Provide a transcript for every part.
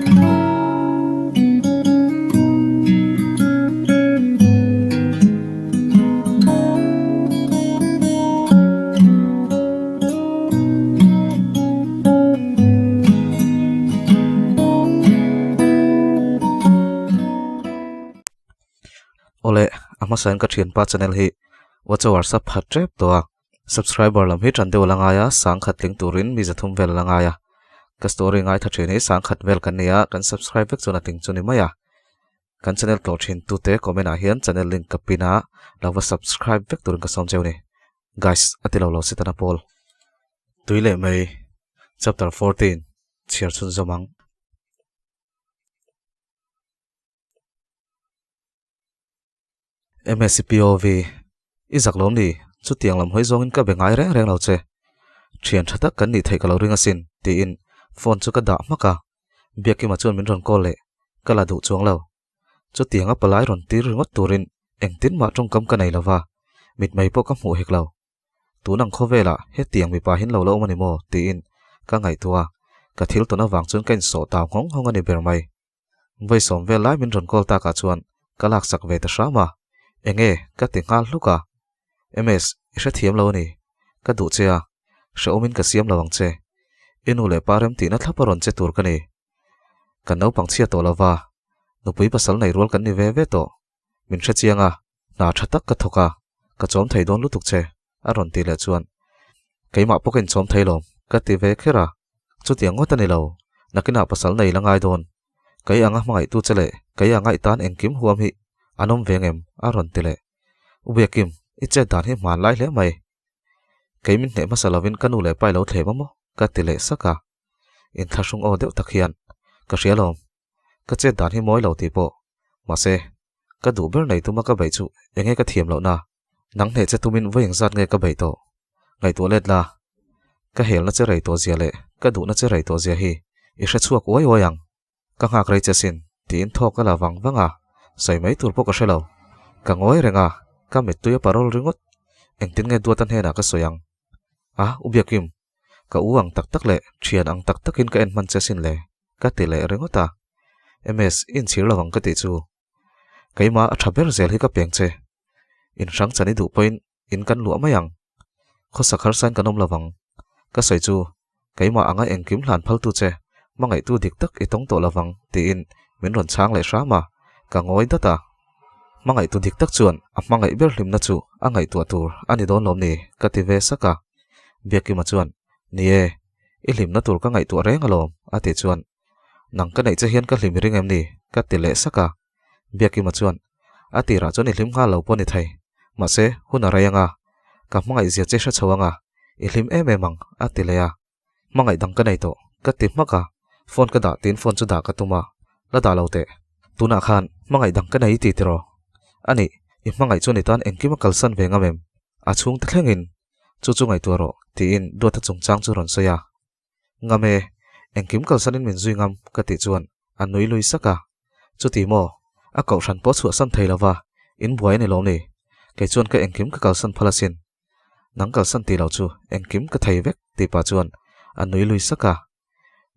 Awle, a hmasain ka thianpa channel hi watch hour sub phat tep tawh a. Subscriber lam hi tan deuh a la ngai a, sangkhat tling turin mi zathum vel a la ngai a. Ka story ngaitha thin hi sangkhat vel kan nei a, kan subscribe vek chuan a tling chu ni mai a. Kan channel tlawh thin tute comment ah hian channel link ka pin a, lo va subscribe vek turin ka sawm cheu ni. Guys, a ti lo lo si tana pawl. Tui leh mai, Chapter 14, chhiar chhunzawm ang. MSCPOV, I zak lawm ni? Chutiang lam hawi zawngin ka be ngai reng reng lo che. Thian tha tak kan nih theih ka lo ring asin, tiin phone chu ka dah hmak a. Biakima chuan min rawn call leh, ka la duh chuang lo. Chutianga palai rawn tir ringawt turin engtin mah tawngkam ka nei lo va, mitmei pawh ka hmuh hek lo. Tun ang khawvelah hetiang mipa hin lo la awm a ni maw? tiin ka ngaihtuah a, ka thil tawn avang chuan ka insawh tau nghawng nghawng a ni ber mai. Vawi sawm vel lai min rawn call takah chuan ka laksak ve ta hram a, enge ka ti nghal hluk a. MS, i hrethiam lo a ni. Ka duh che a, hrehawmin ka siam lo ang che. I nu leh pa remtihna thlap a rawn che tur ka ni. Kan naupang chhia tawh lo va, nupui pasal nei rual kan ni ve ve tawh. Min hrechiang a, hna tha tak ka thawk a, ka chawm thei dawn lutuk che, a rawn ti leh chuan, Keimah pawh ka inchawm thei lawm, ka ti ve kher a. Chutiang ngawt a ni lo, nakinah pasal nei la ngai dawn. Kei anga hmangaihtu che leh kei anga i tan engkim huam hi an awm ve ngem? a rawn ti leh. U Biakim, i chet dan hi hman lai hle mai. Kei min hneh hmasa lovin ka nu leh pa i lo thlem a maw? ka ti leh sak a. Inthlahrung aw deuh tak hian, Ka hria lawm, ka chet dan hi mawi lo tih pawh. Mahse, ka duh ber nei tuma ka beih chu enge ka thiam lohna? Nang hneh che tumin vawi engzat nge ka beih tawh? Ngaihtuah let la, ka helna che rei tawh zia leh ka duhna che rei tawh zia hi i hre chhuak uai uai ang. Ka nghak rei che sin, tiin thawk ka la vang vang a, sawi mai tur pawh ka hre lo. Ka ngawi reng a, ka mittui a parol ringawt. Engtin nge Duata hnenah ka sawi ang? A, U Biakim, ka u ang tak tak leh thian ang tak takin ka en hman che sin le, ka ti leh ringawt a. MS, i inchhir lo ang ka tih chu. Keimah a tha ber zel hi ka peng che. In hrang chan i duh pawhin in kan luah mai ang. Khawsak harsain kan awm lo vang. Ka sawi chu, keimah anga engkim hlan phaltu che, hmangaihtu dik tak i tawng tawh lo vang, tiin min rawn chhang leh hram a, ka ngawi dat a. Hmangaihtu dik tak chuan a hmangaih ber hlimna chu a ngaihtuah tur a ni dawn lawm ni, ka ti ve sak a. Biakima chuan, Ni e, i hlimna tur ka ngaihtuah reng alawm, a tih chuan, Nang ka neih che hian ka hlim i ring em ni? ka ti leh sak a. Biakima chuan, A tirah chuan i hlim nghal lo pawh ni thei. Mahse, hun a rei anga, ka hmangaih zia che hre chho anga, i hlim em em ang, a ti leh a. Hmangaih dang ka nei tawh, ka ti hmak a. Phone ka dah tiin phone chu dah ka tum a, la dah lo teh. Tunah khan hmangaih dang ka nei i ti tiraw? A nih, i hmangaih chuan i tan engkim a kalsan ve ngam em? A chhungte thlengin chu chu ngaihtuah rawh, tiin Duata chungchang chu rawn sawi a. Ngam e, engkim kalsanin min zui ngam ka tih chuan a nui lui sak a. Chuti maw, a kohhran pawh chhuahsan thei lova, in buai a ni lawm ni? Kei chuan ka engkim ka kalsan phal asin. Nang kalsan tih lo chu engkim ka thei vek tih pah chuan a nui lui sak a.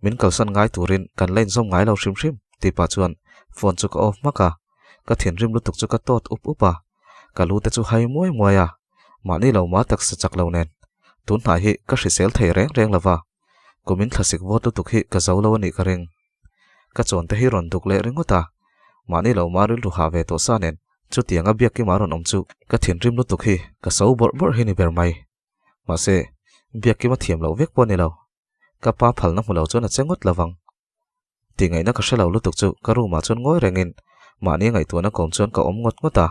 Min kalsan ngai turin kan la inzawm ngai lo hrim hrim tih pah chuan phone chu ka off hmak a. Ka thinrim lutuk chu ka tawt up up a. Ka lu te chu hai muai muai a, mahni lo ma taksa chak lo nen tun hnai hi ka hrisel thei reng reng lo va, kumin thlasik vawt lutuk hi ka zo lo a nih ka ring. Ka chawn te hi rawn duk leh ringawt a, mahni lo ma rilru hah ve tawh sa nen chutianga Biakkima rawn awm chu ka thinrim lutuk hi ka so bawrh bawrh hi ni ber mai. Mahse, Biakkima thiam loh vek pawh a ni lo. Ka pa phalna hmu lo chuan a che ngawt lovang. Tih ngaihna ka hre lo lutuk chu ka room ah chuan ngawi rengin mahni ngaihtuahna kawm chuan ka awm ngawt ngawt a.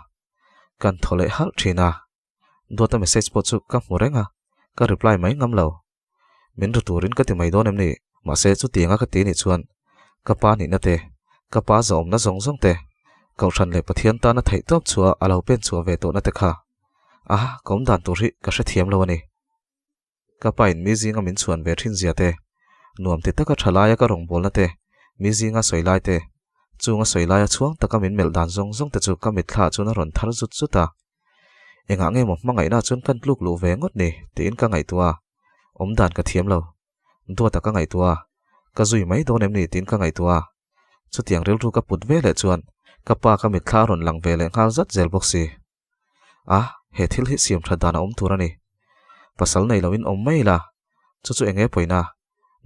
Kan thaw leh halh thin a. Duata message pawh chu ka hmu reng a, ka reply mai ngam lo. Min ru turin ka ti mai dawn em ni? Mahse chutianga ka ti nih chuan ka pa nihna te, ka pa zahawmna zawng zawng te, Kohhran leh Pathian tana theih tawp chhuah a lo pen chhuah ve tawhna te kha a ka awm dan tur hi ka hrethiam lo a ni. Ka pa in mi zinga min chhuan ve thin zia te, nuam ti taka tha laia ka rawngbawlna te, mi zinga sawi lai te, chunga sawi laia chhuang taka min melh dan zawng zawng te chu ka mitthla ah chuan a rawn thar zut zut a. Engah nge maw hmangaihna chuan kan tluk luh ve ngawt ni tiin ka ngaihtuah a, awm dan ka thiam lo. Duata ka ngaihtuah a, ka zui mai dawn em ni tiin ka ngaihtuah a. Chutiang rilru ka put ve leh chuan ka pa ka mitthla a rawn lang ve leh nghal zat zel bawk si. A, he thil hi siam that dan a awm tur a ni. Pasal nei loin awm mai ila, chu chu eng nge pawina?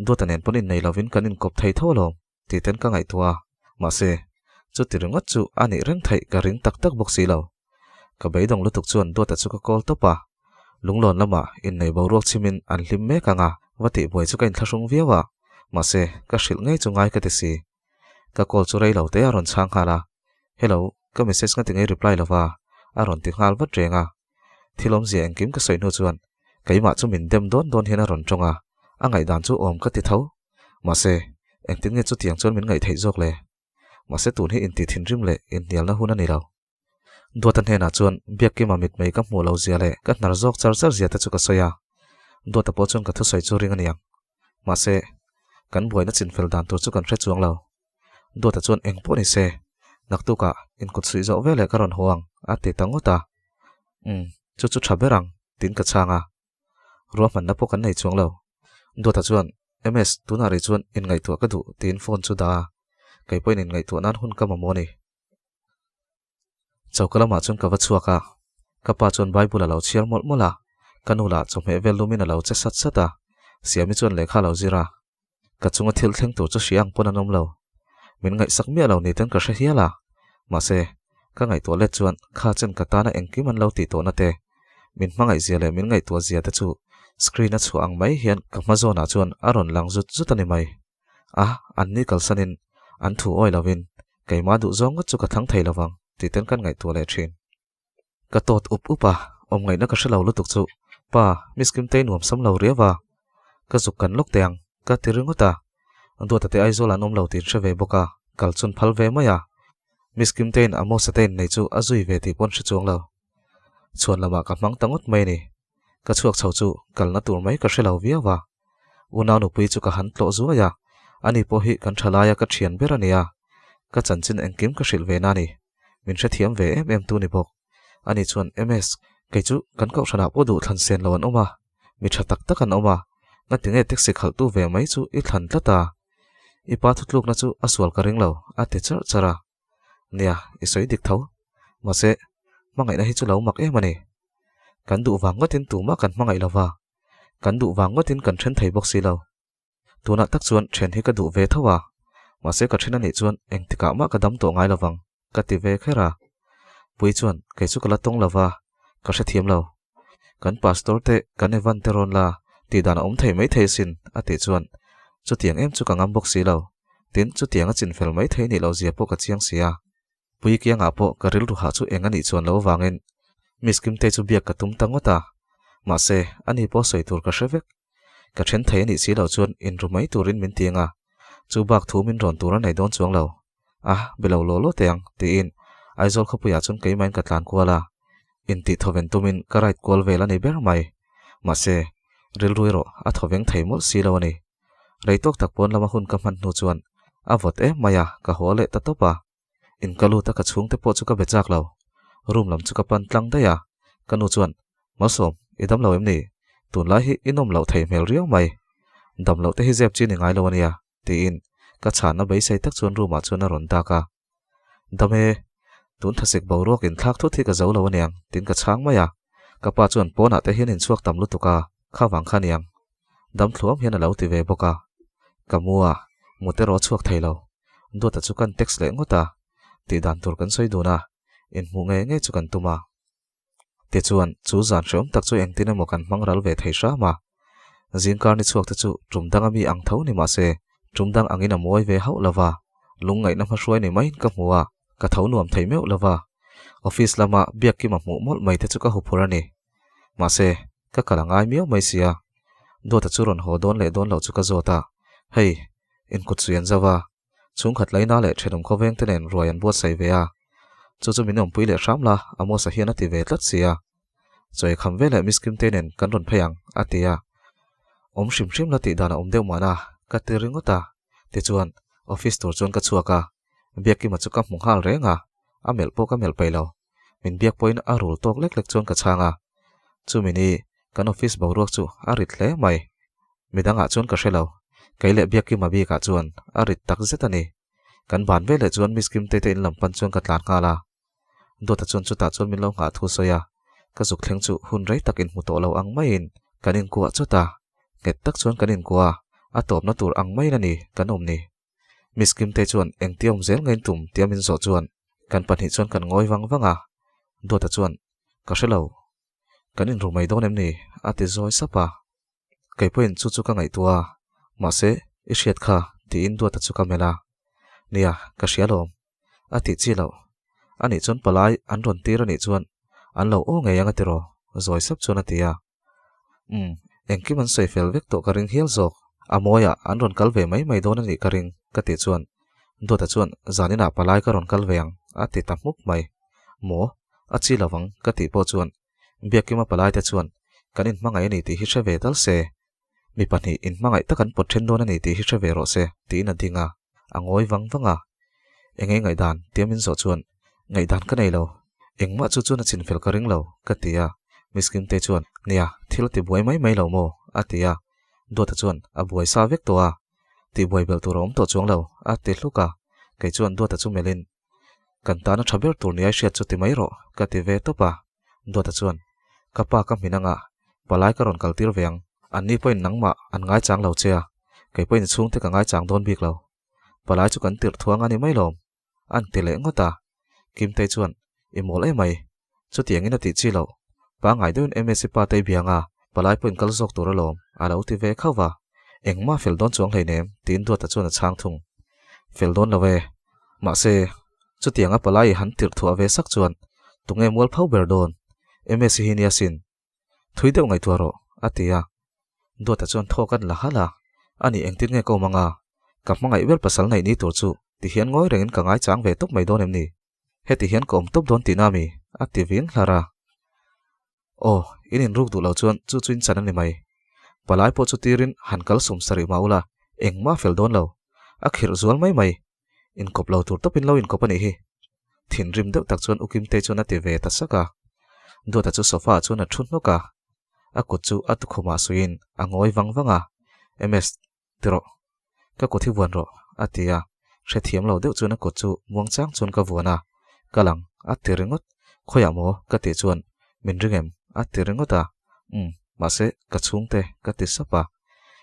Duata nen pawn innei lovin kan inkawp thei tho alawm tih ten ka ngaihtuah a, mahse, chuti ringawt chu a nih reng theih ka ring tak tak bawk si lo. Ka beidawng lutuk chuan Duata chu ka call tawp a, lunglawn lamah innei boruak chhimin an hlim mek ang a, va tihbuai chu ka inthlahrung viau a, mahse, ka hrilh ngei chu ngai ka ti si. Ka call chu rei lo te a rawn chhang nghal a, Hello, ka message nga ti ngei reply lova a rawn ti nghal vat reng a. Thil awmzia engkim ka sawi hnu chuan keimah chu min dem dawn dawn hian a rawn tawng a, a ngaihdan chu awm ka ti tho. Mahse, engtin nge chutiang chuan min ngaih theih zawk le? Mahse tun hi inti thinrim leh inhnialna hun a ni lo. Duata hnenah chuan Biakkima mitmei ka hmuh lo zia leh ka hnar zawk char char zia te chu ka sawi a, Duata pawh chuan ka thusawi chu ring a niang. Mahse, kan buaina chinfel dan tur chu kan hre chuang lo. Duata chuan eng pawh ni se, naktukah inkut suih zawh veleh ka rawn haw ang a ti ta ngawt a. Umm, chu chu tha ber ang, tiin ka chhang a. Ruahmanna pawh kan nei chuang lo. Duata chuan, MS, tunah rih chuan inngaihtuah ka duh, tiin phone chu dah a. Kei pawhin inngaihtuah nan hun ka mamawh a ni. Choka lamah chuan ka va chhuak a, ka pa chuan Bible a lo chhiar mawlh mawlh a, ka nu lah chawhmeh vel lumin a lo che sat sat a, Siami chuan lehkha a lo zir a, ka chunga thil thleng tur chu hria ang pawn an awm lo. Min ngaihsak miah lo ni ten ka hre hial a, mahse, ka ngaihtuah let chuan kha chen ka tana engkim an lo tih tawhna te, min hmangaih zia leh min ngaihtuah zia te chu screen a chhuah ang mai hian ka hma zawnah chuan a rawn lang zut zut a ni mai. A, an ni kalsanin an thu awi lovin keimah duh zawng ngawt chu ka thlang thei lovang tih ten kan ngaihtuah leh thin. Ka tawt up up a, awm ngaihna ka hre lo lutuk chu, Pa, Miss Kimtei nuam sam lo riau a, ka zuk kan lawk teh ang, ka ti ringawt a. Duata te Aizawl an awm lo tih in hre ve bawk a, kal chun phal ve mai a. Miss Kimteiin Amos-a te innei chu a zui ve tih pawh an hre chuang lo. Chhuan lamah ka hmang ta ngawt mai a ni. Ka chhuak chho chu kalna tur mai ka hre lo viau a. Unau nupui chu ka han tlawh zuai a, ani pawh hi kan tha laia ka thian ber a nia. Ka chanchin engkim ka hrilh ve na ni. Min hrethiam ve em em tu ni bawk. Ani chuan, MS, kei chu kan kohhranah pawh duh thlan sen lo an awm a, mi tha tak tak an awm a, ngatinge taxi khalhtu ve mai chu i thlan tlat a? I pa thutlukna chu a sual ka ring lo, a ti charh charh a. Nia, i sawi dik tho. Mahse, hmangaihna hi chu lo mak em a ni. Kan duh vang ngawtin tumah kan hmangaih lo va, kan duh vang ngawtin kan then thei bawk si lo. Tunah tak chuan then hi ka duh ve tho a, mahse ka then a nih chuan engtikah mah ka dam tawh ngai lo vang, ka ti ve kher a. Pui chuan kei chu ka la tawng lo va, ka hrethiam lo. Kan pastor te kan Evan te rawn la tih dan a awm thei mai thei asin a tih chuan chutiang em chu ka ngam bawk si lo. Tin, chutiang a chinfel mai thei nih loh zia pawh ka chiang si a. Pui kiangah pawh ka rilru hah chu eng a nih chuan lo vangin Miss Kimtei chu biak ka tum ta ngawt a. Mahse, ani pawh sawi tur ka hre vek. Ka then thei a nih si loh chuan inru mai turin min ti ang a, chu bak thu min rawn tur a nei dawn chuang lo. A, be lo law law teh ang, tiin Aizawl khawpuiah chuan keimahin ka tlan kual a. Intih thawven tumin ka ride kual vel a ni ber mai. Mahse, rilru erawh a thawveng thei mawlh si lo a ni. Rei tawk tak pawn lama hun ka hman hnu chuan a vawt em mai a, ka haw leh ta tawp a. In ka lut a ka chhungte pawh chu ka be chak lo. Room lam chu ka pan tlang daih a, ka nu chuan, Malsawm, i dam lo em ni? Tunlai hi i nawm loh thei hmel riau mai. Dam loh te hi zep chi ni ngai lo a nia, tiin ka chhanna beisei tak chuan room ah chuan a rawn dak a. Dam e, tun thasik boruak inthlak thut hi ka zo lo aniang, tiin ka chhang mai a. Ka pa chuan pawnah te hian inchhuak tam lutuk a, kha vang kha aniang. Dam thluam hian a lo ti ve bawk a. Ka mu a, mut erawh a chhuak thei lo. Duata chu kan text leh ngawt a, tih dan tur kan sawi dun a, inhmuh ngei ngei chu kan tum a. Tichuan, chu zan hreawm tak chu engtin emaw kan hmang ral ve thei hram a. Zingkar ni chhuak te chu tum danga mi ang tho ni mahse, tum dang angin a mawi ve hauh lo va, lungngaihna hmahruai ni maiin ka hmu a, ka tho nuam thei meuh lo va. Office lama Biakkima hmuh mawlh mai te chu ka huphurh a ni. Mahse, ka kal a ngai miau mai sia. Duata chu rawn haw dawn leh dawn loh chu ka zawt a, Hei, inkut sui an zauh a, chhungkhat laina leh thenawm khawveng te nen ruai an buatsaih ve a, chu chu min awmpui leh hram la, Amos-a hian a ti ve tlat sia. Chawi kham ve leh Miss Kimte nen kan rawn phei ang, a ti a. Awm hrim hrim la tih dan a awm deuh mahna, ka ti ringawt a. Tichuan, office tur chuan ka chhuak a, Biakkima chu ka hmu nghal reng a, a melh pawh ka melh peih lo. Min biak pawhin a rul tawk lek lek chuan ka chhang a, chumi ni kan office boruak chu a rit hle mai. Midangah chuan ka hre lo, kei leh Biakkima bikah chuan a rit tak zet a ni. Kan ban veleh chuan Miss Kimtei te in lam pan chuan ka tlan nghal a. Dawta chuan chutah chuan min lo nghah thu sawi a, ka zuk thleng chu hun rei tak inhmu tawh lo ang maiin kan inkuah chawt a, nghet tak chuan kan inkuah a, a tawpna tur ang maiin a ni kan awm ni. Miss Kimtei chuan engtia awm zel ngain tum tia min zawh chuan kan pahnih chuan kan ngawi vang vang a, Dawta chuan ka hre lo, kan inru mai dawn em ni? a ti zawi sap a. Kei pawhin chu chu ka ngaihtuah a, mahse i hriat kha tiin Duata chu ka melh a, Nia, ka hria lawm. A tih chi loh. Anih chuan palai an rawn tir anih chuan an lo aw ngei ang a tiraw? Zawi sap chuan a ti a. Umm, engkim an sawi fel vek tawh ka ring hial zawk. A mawiah an rawn kal ve mai mai dawn anih ka ring ka tih chuan Duata chuan zaninah palai ka rawn kal ve ang a ti ta hmuk mai. Maw? A chi lo ang ka tih pawh chuan Biakkima palai te chuan kan inhmangaih a ni tih hi hre ve tal se. Mi pahnih inhmangaih tak an pawt then dawn a ni tih hi hre ve rawh se, tiin a ding a, a ngawi vang vang a. Eng nge ngaihdan? tia min zawh chuan, Ngaihdan ka nei lo. Engmah chu chuan a chinfel ka ring lo, ka ti a. Miss Kimte chuan, Nia, thil a ti buai mai mai lo maw? a ti a. Duata chuan, A buai sa vek tawh a, tihbuai belh tur a awm tawh chuang lo, a ti hluk a. Kei chuan Duata chu melhin, Kan tana tha ber tur nia i hriat chu ti mai rawh, ka ti ve tawp a. Duata chuan, Ka pa ka hmin anga, palai ka rawn kal tir ve ang. Anni pawhin nangmah an ngaichang lo che a, kei pawhin chhungte ka ngaichang dawn bik lo. Palai chu kan tirh thuang a ni mai lawm, an ti leh ngawt a. Kimtei chuan, I mawl em mai, chutiangin a tih chi loh. Pangngai deuhin MSC pa te i biang a, palai pawhin kal zawk tur alawm, a lo ti ve khauh va. Engmah fel dawn chuang hleinem, tiin Duata chuan a chhang thung. Fel dawn lo e. Mahse, chutianga palai i han tirh thuah ve sak chuan tunge mual pho ber dawn? MSC hi nia sin. Thui deuh ngaihtuah rawh, a ti a. Duata chuan thawk an la halh a, Ani engtin nge ka awm anga? Ka hmangaih ber pasal neih ni tur chu ti hian ngawi rengin ka ngaichang ve tawp mai dawn em ni? Heti hian ka awm tawp dawn tihna mi? a ti ving hlar a. Aw, in inruk duh lo chuan chu chu in chan a ni mai. Palai pawh chu tirin han kal sum sarih mah ula, engmah fel dawn lo. A khirh zual mai mai. Inkawp lo tur tawpin lo inkawp a nih hi. Thinrim deuh tak chuan U Kimtei chuan a ti ve ta sak a. Duata chu sofa ah chuan a thu hnawk a. A kut chu a tukhumah suiin a ngawi vang vang a. MS, ti rawh. Ka kut hi vuan rawh, a ti a. Hrethiam lo deuh chuan a kut chu muangchang chuan ka vuan a. Ka lang, a ti ringawt. Khawiah maw? ka tih chuan, Min ring em? a ti ringawt a. Umm, mahse, ka chhungte, ka ti sap a.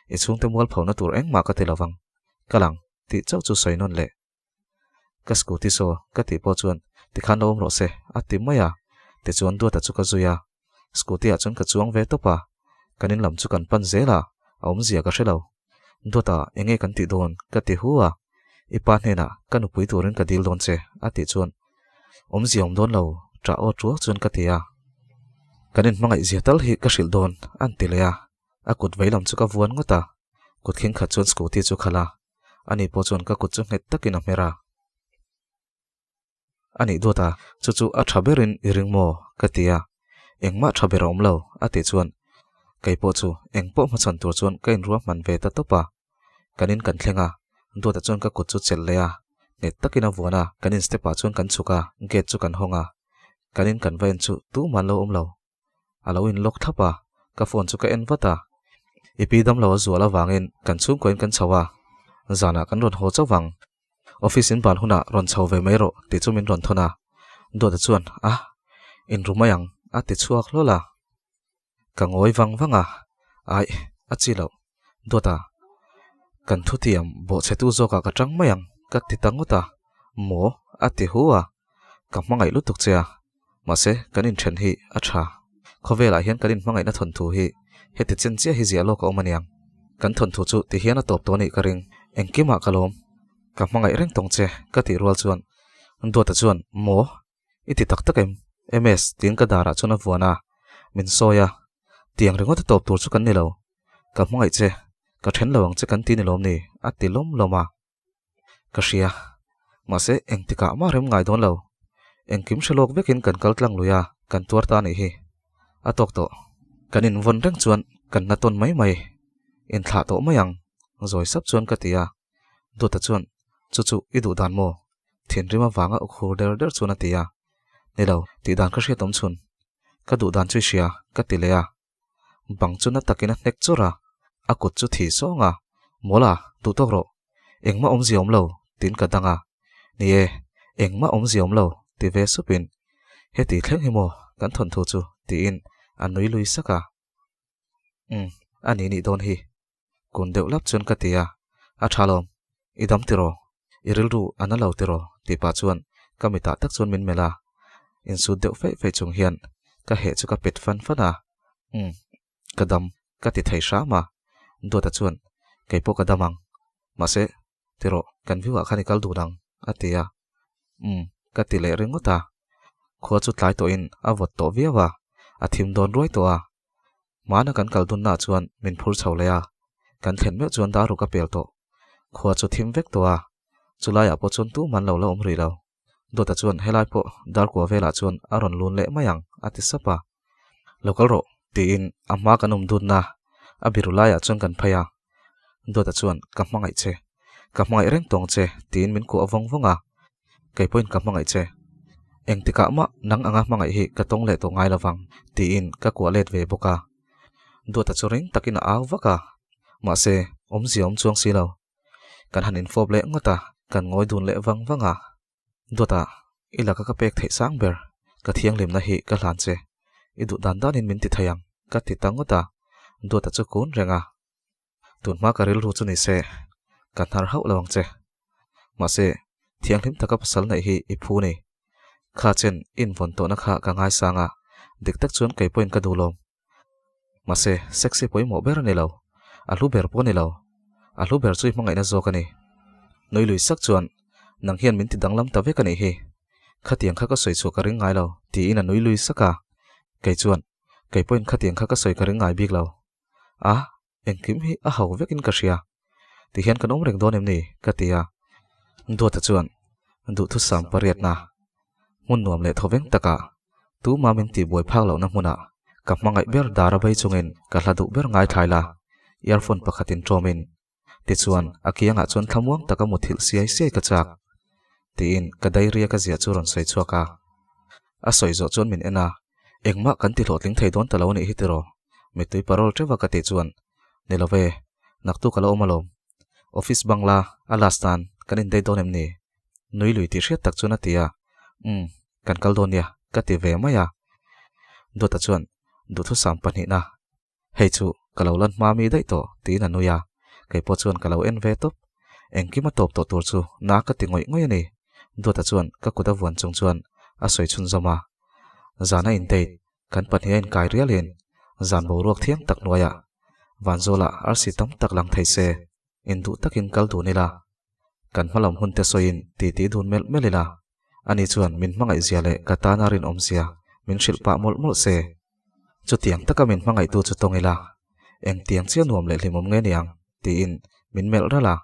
I chhungte mualphona tur engmah ka ti lovang. Ka lang, tih chauh chu sawi nawn leh. Ka scooty saw ka tih pawh chuan tikhan lo awm rawh se a ti mai a, tichuan Duata chu ka zui a, scooty ah chuan ka chuang ve tawp a, kan in lam chu kan pan zel a, a awmzia ka hre lo. Duata enge kan tih dawn ka ti hu a, i pa hnenah ka nupui turin ka dil dawn che a tih chuan awmzia awm dawn lo ṭah aw ṭuak chuan ka ti a, kan inhmangaih zia tal hi ka hrilh dawn an ti leh a, a kut veilam chu ka vuan ngawt a, kut khing khat chuan scooty chu khalh a, Ani pawh chuan ka kut chu nghet takin a hmer a. A nih duat a, chu chu a tha berin i ring maw? ka ti a. Engmah tha ber a awm lo, a tih chuan kei pawh chu eng pawh hmachhawn tur chuan ka inruahman ve ta tawp a. Kan in kan thleng a, Duata chuan ka kut chu chelh leh a, nghet takin a vuan a, kan in step ah chuan kan chhuk a, gate chu kan hawng a. Kan in kan va en chu tumah an lo awm lo. A lo in lock thlap a, ka phone chu ka en vat a. I pi damlo a zual avangin kan chhungkawiin kan chho a, zanah kan rawn haw chauh vang. Office in ban hunah rawn chho ve mai rawh tih chu min rawn thawn a. Duata chuan, A, in ru mai ang, a ti chhuak hlawl a. Ka ngawi vang vang a, Aih, a chi loh. Duata, kan thutiam bawhchhetu zawkah ka tang mai ang, ka ti ta ngawt a. Maw? a ti hu a. Ka hmangaih lutuk che a, mahse kan inthen hi a tha. Khawvelah hian kan inhmangaihna thawnthu hi heti chen chiah hi ziah lawk a awm aniang. Kan thawnthu chu ti hian a tawp tawh anih ka ring. Engkimah ka lawm. Ka hmangaih reng tawng che ka tih rual chuan Duata chuan maw i ti tak tak em? MS tiin ka darah chuan a vuan a, min sawi a. Tiang ringawt a tawp tur chu kan ni lo. Ka hmangaih che, ka then lo ang che kan ti ni lawm ni a ti lawm lawm a. Ka hria. Mahse, engtikah mah rem ngai dawn lo. Engkim hre lawk vekin kan kal tlang lui a, kan tuar ta anih hi. A tawk tawh. Kan invawn reng chuan kan na tawn mai mai. Inthlah tawh mai ang, zawi sap chuan ka ti a. Duata chuan, Chu chu i duh dan maw? Thinrim avanga uk hur der der chuan a ti a. Ni lo, tih dan ka hriat awm chhun. Ka duh dan chu i hria, ka ti leh a. Bang chu na takin a hnek chawrh a, a kut chu thi sawng a, Mawla, duh tawk rawh. Engmah awmzia awm lo, tiin ka dang a. Ni e, engmah awmzia awm lo, ti ve supin, Heti thleng hi maw kan thawnthu chu? tiin a nui lui sak a. Umm, a ni nih dawn hi. Kun deuh lap chuan ka ti a, A tha lawm, i dam tiraw? I rilru a na lo tiraw? tih pah chuan ka mitah tak chuan min melh a, insut deuh feih feih chung hian ka heh chu ka pet fan fan a, Umm, ka dam ka ti thei hram a, Duata chuan, Kei pawh ka dam ang, mahse, tiraw, kan view ah khan i kal dun ang, a ti a, Umm, ka ti leh ringawt a, khua chu tlai tawhin a vawt tawh viau a, a thim dawn ruai tawh a, Hmana kan kal dunnaah chuan min phur chho leh a, kan thlen meuh chuan dar ruk a pel tawh. Khua chu thim vek tawh a, chulaiah pawh chuan tumah an lo la awm rih lo. Dawta chuan helai pawh darkua velah chuan a rawn lun leh mai ang a ti sap a. Lo kal rawh tiin a hma kan awm dunna a biru laiah chuan kan phei a. Dawta chuan ka hmangaih che, ka hmangaih reng tawng che tiin min kuah vawng vawng a. Kei pawhin ka hmangaih che. Engtikah mah nang anga hmangaih hi ka tawng leh tawh ngai lovang, tiin ka kuah let ve bawk a. Duata chu ring takin a au vak a. Mahse, awmzia awm chuang si lo. Kan han infawp leh ngawt a, kan ngawi dun leh vang vang a. Duata, i laka ka pek theih sang ber, ka thianghlimna hi ka hlan che. I duh dan danin min ti thei ang, ka ti ta ngawt a. Duata chu kun reng a. Tunhma ka rilru chu ni se, ka hnar hauh lo ang che. Mahse, thianghlim taka pasal neih hi i phu ni. Kha chen invawn tawhna kha ka ngaisang a, dik tak chuan kei pawhin ka duh lawm. Mahse, sexy pawimawh ber a ni lo. A hlu ber pawh a ni lo. A hlu ber chu i hmangaihna zawk a ni. Nui lui sak chuan, Nang hian min ti danglam ta vek a nih hi. Khatiang kha ka sawi chhuah ka ring ngai lo, tiin a nui lui sak a. Kei chuan, Kei pawhin khatiang kha ka sawi ka ring ngai bik lo. A, engkim hi a hau vekin ka hria. Tihian kan awm reng dawn em ni? ka ti a. Duata chuan duhthusam pariatna hmun nuam leh thawveng takah tuma min tihbuai phak lohna hmunah ka hmangaih ber dar a bei chungin ka hla duh ber ngaithlai la, earphone pakhatin ṭawmin tichuan a kiangah chuan thlamuang taka muthilh siai siai ka chak tiin ka diary a ka ziah chu rawn sawi chhuak a. A sawi zawh chuan min en a, engmah kan ti hlawhtling thei dawn ta lo anih hi tiraw? Mittui parol teuh a ka tih chuan, Ni lo ve, naktu ka la awm alawm. Office bangla a last nan kan indei dawn em ni? Nui lui tih hriat tak chuan a ti a, Umm, kan kal dawn nia ka ti ve mai a. Duata chuan duhthusam pahnihna Hei chu ka lo lan hma mi daih tawh tiin a nui a, kei pawh chuan ka lo en ve tawp. Engkim a tawp tawh tur chu na ka ti ngawih ngawih a ni. Duata chuan ka kut a vuan chung chuan a sawi chhunzawm a. Zan a indate kan pahnih a inkai rialin zan boruak thiang tak hnuaiah Vanzawlah arsi tam tak lang thei se induh takin kal dun ila. Kan hmalam hun te sawiin titi dun melh melh ila. Ani chuan min hmangaih zia leh ka tana rinawm zia min hrilh pah mawlh mawlh se. Chutiang taka min hmangaihtu chu tawng ila, engtiang chiah nuam leh hlimawm nge niang? tiin min melh ralh a.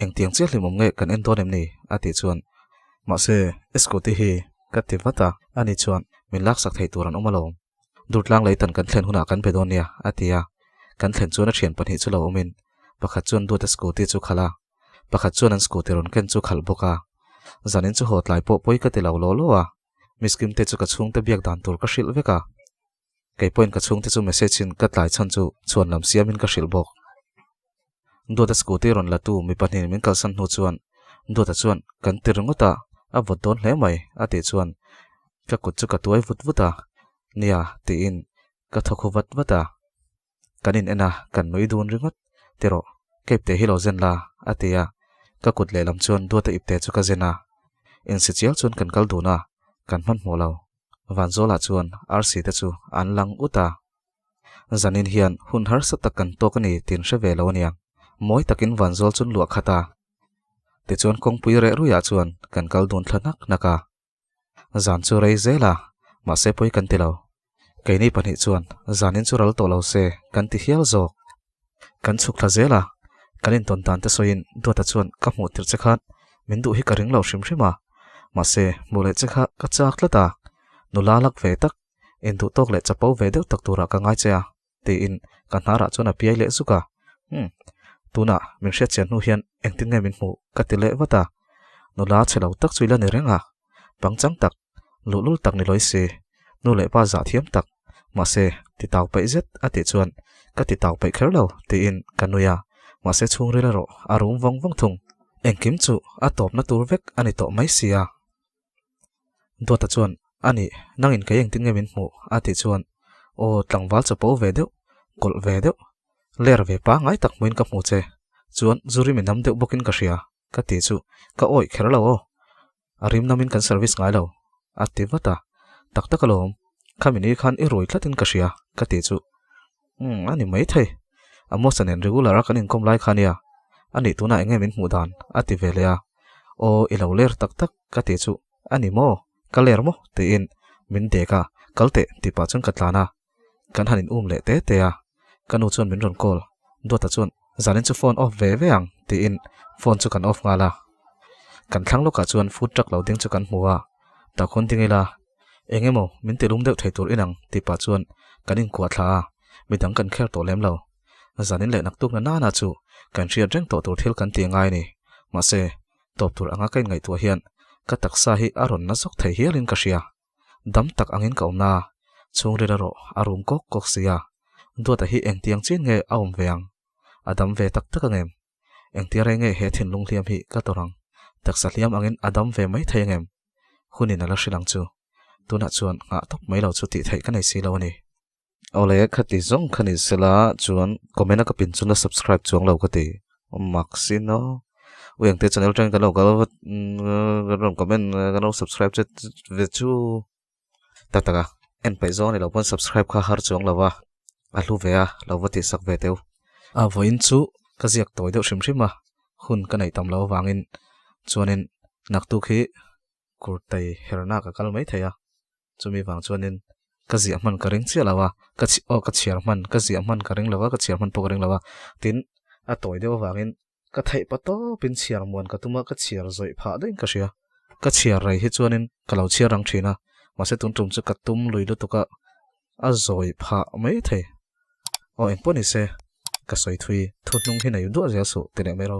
Engtiang chiah hlimawm nge kan en dawn em ni? a tih chuan, Mahse, Escooty hi ka ti vat a, ani chuan min laksak thei tur an awm alawm. Durtlang leitan kan thlen hunah kan be dawn nia, a ti a. Kan thlen chuan a thian pahnih chu lo awmin, pakhat chuan Duata scooty chu khalh a, pakhat chuan an scooty rawn ken chu khalh bawk a. Zanin chu haw tlai pawh pawi ka ti lo law law a. Miskim te chu ka chhungte biak dan tur ka hrilh vek a, kei pawhin ka chhungte chu message in ka tlai chhan chu chhuan lam siamin ka hrilh bawk. Duata scooty rawn la tu mi pahnih min kalsan hnu chuan Duata chuan kan ti ringawt a, a vawt dawn hle mai a tih chuan ka kut chu ka tuai vut vut a, nia tiin ka thaw khu vat vat a. Kan in en a, kan nui dun ringawt. Ti rawh, ka ipte hi lo zen la, a ti a. Ka kut lehlam chuan Duata ipte chu ka zen a. Insi chial chuan kan kal dun a, kan hmanhmawh lo. Vanzawlah chuan arsi te chu an lang ut a. Zanin hian hun harsa tak kan tawk a ni tin hre ve lo aniang. Mawi takin Vanzawl chu an luah khat a. Tichuan kawngpui reh ruiah chuan kan kal dun thla hnak hnak a. Zan chu rei zel a, mahse pawi kan ti lo. Keini pahnih chuan zanin chu ral tawh lo se kan ti hial zawk. Kan chhuk thla zel a, kan intawn dan te sawiin Duata chuan ka hmuh tirh che khan min duh hi ka ring lo hrim hrim a, mahse hmuh leh che kha ka chak tlat a, nula lak ve tak, induh tawk leh chapo ve deuh tak turah ka ngai che a. tiin ka hnarah chuan a piai leh zuk a. Umm, tunah min hriatchian hnu hian engtin nge min hmuh ka ti leh vat a. Nula chhe lo tak chu i la ni reng a, pangchang tak, luhlul tak ni lawi si, nu leh pa zah thiam tak, mahse ti tau peih zet a tih chuan ka ti tau peih kher lo tiin ka nui a, mahse chhungril erawh a rum vawng vawng thung. Engkim chu a tawpna tur vek a ni tawh mai sia. Duata chuan, A nih, nangin kei engtin nge min hmuh? a tih chuan, Aw, tlangval chapo ve deuh, kawlh ve deuh, ler ve pangngai tak hmuin ka hmu che. Chuan, zu rim i nam deuh bawkin ka hria, ka ti chu ka awih kher lo aw. A rim namin kan service ngai lo, a ti vat a. Tak tak alawm, khami ni khan i rui tlatin ka hria, ka ti chu. Umm, a ni maithei. Amosa nen regular a kan inkawm lai kha nia. A nih tunah enge min hmuh dan? a ti ve leh a. Aw, i lo ler tak tak, ka ti chu. A ni maw? Ka ler maw? tiin min dek a, kal teh tih pah chuan ka tlan a. Kan han in um leh te te a. Ka nu chuan min rawn call. Duata chuan, Zanin chu phone off ve ve ang, tiin phone chu kan off nghal a. Kan thlang lawkah chuan food truck lo ding chu kan hmu a. Takhun ding ila, Eng emaw min ti lum deuh thei tur inang tih pah chuan kan inkuah thla a, midang kan kher tawh lem lo. Zanin leh naktuk na nana chu kan hriat reng tawh tur thil kan ti ngai a ni. Mahse, tawp tur anga ka inngaihtuah hian ka taksa hi a rawn na zawk thei hialin ka hria. Dam tak angin ka awm na a, chhungril erawh a rum kawk kawk si a. Duata hi engtiang chin nge a awm ve ang? A dam ve tak tak angem? Engtia rei nge he thinlung hliam hi ka tawrh ang? Taksa hliam angin a dam ve mai thei angem? Hunin a la hrilh ang chu. Tunah chuan nghah tawp mai lo chu tih theih ka nei si lo a ni. Awle, khati zawng kha ni sela chuan comment a ka pin chu la subscribe chuang lo ka ti. Mak si no. Ui engte channel atangin kan lo kal vat kan rawn comment kan lo subscribe che ve chu. Tak tak a, en peih zawng a ni lo pawn subscribe kha har chuang lo va, a hlu ve a, lo va tih sak ve teu. A vawiin chu ka ziak tawi deuh hrim hrim a, hun ka neih tam lo avangin chuanin naktuk hi kurtai herna ka kal mai thei a, chumi vang chuanin ka ziah hman ka ring chiah lo a, ka aw ka chhiar hman ka ziah hman ka ring lo a, ka chhiar hman pawh ka ring lo a, tin a tawi deuh avangin Ka theih pa tawpin chhiar muan ka tum a, ka chhiar zawih phah daih in ka hria. Ka chhiar rei hi chuanin ka lo chhiar rang thin a, mahse tun tum chu ka tum lui lutuk a, a zawih phah mai thei. Aw engpawh ni se, ka sawi thui, thu hnung hi nei duah zel suh ti leh mai ro.